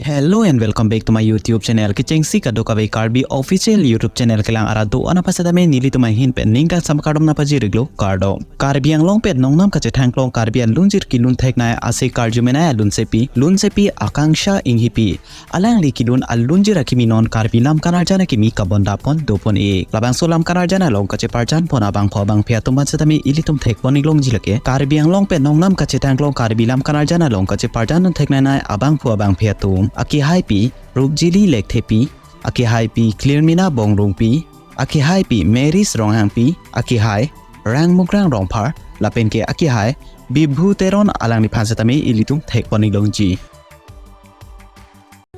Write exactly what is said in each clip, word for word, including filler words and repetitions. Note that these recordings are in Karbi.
Hello and welcome back to my YouTube channel. Kechengsi kadokave Karbi official YouTube channel kelang arat do-an aphan setame nelitum ahin pen ningkan sam kardom nangpajir-iklo, kardom. Karbi Anglong pen nongnam kachethangklong Karbi alunjir kelun theknei ase karjumenei alunsepi, lunsepi Akangsha Enghipi, alangli kelun alunjir akimi non Karbi lam kanarjan akimi kabondapon dopon-ik. Labangso lam kanarjan along kacheparjanpon abangphu abangphi atum aphan setame ilitum thekpon-iklongji lake Karbi Anglong pen nongnam kachethangklong Karbi lam kanarjan along kacheparjan thekneinei abangphu abangphi atum, akehaipi Rupjili Lekthepi, akehaipi Clearmina Bongrungpi, akehaipi Maris Ronghangpi, akehai Rangmukrang Rongphar, lapenke akehai Bibhu Teron, alangliphan setame ilitum thekpon-iklongji.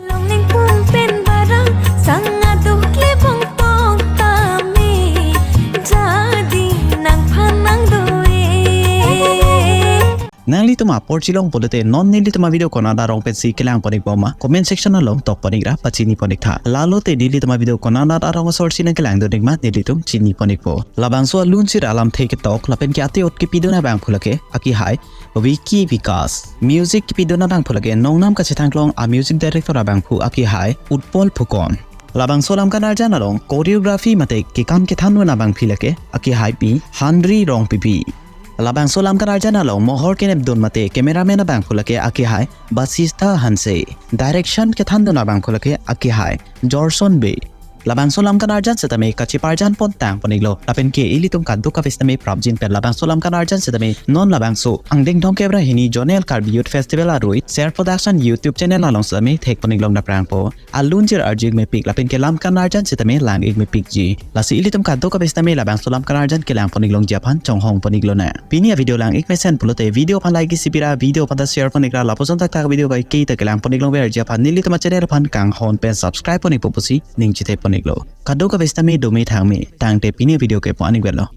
Longning pung pen barang sang aduk lebong tong kami, jadi nangphan nangdo-e. Nanglitum apor chelong pulote non nelitum avideo konat arong pensi kelangpon-ikbom ma, comment section along tokpon-ikra pachinipon-iktha. Lalote nelitum avideo konat arong asorsi nangkelangdun-ik ma nelitum chinipon-ikpo. Labangso alunjir alamthe ketok lapenke ate-ot kepidun abangphu lake akehai Vicky Vikas. Music kepidun abangphu lake nongnam kachethangklong a music director abangphu akehai Utpal Phukon. Labangso lam kanarjan along choreography mate kekam kethandun abangpi lake akehaipi Henry Rongpipi. Labangso lam kanarjan along mohor kenepdun mate cameraman abangphu lake akehai Basistha Hanse. Direction kethandun abangphu lake akehai Jorson Bey. Labangso lam kanarjan setame kacheparjanpon tangpon-iklo. Lapenke ilitum kadokave setame prapjin pen labangso lam kanarjan setame non labangso angdeng thomkep ra hini Zonal Karbi Youth Festival arui Ser Production YouTube channel along setame thekpon-iklong naprangpo. Alunjir arju-ik mepik lapenke lam kanarjan setame lang-ik mepikji. Lasi ilitum kadokave setame labangso lam kanarjan kelangpon-iklongji aphan chonghongpon-iklonang. Pini avideo lang-ik mesen pulote video aphan like isi pira, video aphan ta share pon-ikra, lapuson thakthak video kaike ta kelangpon-iklongverji aphan nelitum achannel aphan kanghon pen subscribe pon-ikpo pusi ning chethepon-iklo. Kadokave setame dome thangme, tangte pini avideo ke pu-an-ikvetlo.